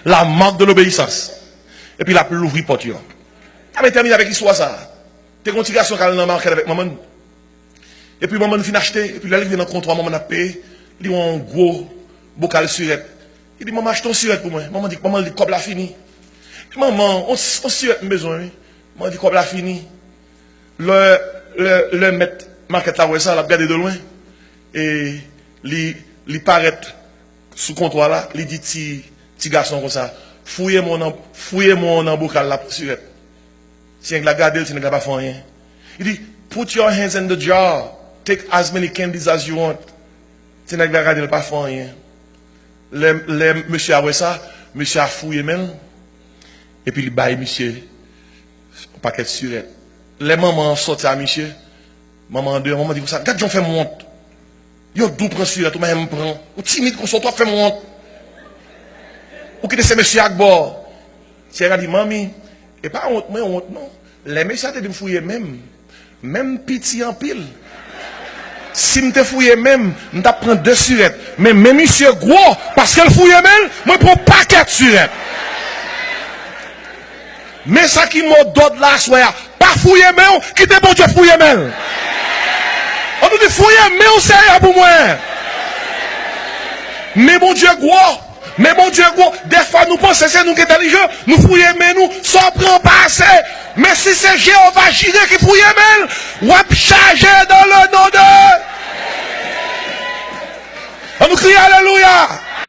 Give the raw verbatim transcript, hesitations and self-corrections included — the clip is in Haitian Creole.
La marque de l'obéissance. Epi l ap louvri pòt yo. N ap tèmine avèk istwa sa a. Te gen yon ti gason k al nan makèt avèk manman l. Epi manman l fin achte, epi lè l rive nan kontwa, manman l ap peye, li wè yon gwo bokal sirèt. Li di, "Manman, achte yon sirèt pou mwen." Manman di, manman l di, "Kòb la fini." "Manman, yon, yon sirèt m bezwen, wi." Manman di, "Kòb la fini." Lè, lè, lè mèt makèt la wè sa, l ap gade de lwen. E li, li parèt sou kontwa la, li di ti, ti gason konsa, "Fouye men w nan, fouye men w nan bokal la pou sirèt." Ti nèg la gade l, ti nèg la pa fè anyen. Li di, "Put your hands in the jar. Take as many candies as you want." Ti nèg la gade l, pa fè anyen. Lè, lè mesye a wè sa, mesye a fouye men l, epi li bay misye yon pakèt sirèt. Lè manman an sòti a misye, manman an deyò, manman di konsa, "Gad jan w fè m wont. Yo di w pran sirèt, ou pa janm pran. Ou timid konsa, ou twò fè m wont. Ou kite se mesye a k ba w." Ti nèg la di, "Manmi, e pa wont mwen wont non. Lè mesye a te di m fouye men m, men m piti anpil. Si m te fouye men m, m t ap pran de sirèt. Men men misye gwo, paske l fouye men l, mwen pran yon pakèt sirèt." Men sa ki mo dòd la aswè a. Pa fouye men w, kite Bondye fouye men l. An nou di, "Fouye men w, Seyè, pou mwen." Men Bondye gwo. Men Bondye gwo. Dèfwa nou panse se nou ki entèlijan, nou fouye men nou, sa w pran pa ase. Men si se Jewova Jire ki fouye men l, w ap chaje dans le nom de. An nou kriye alelouya.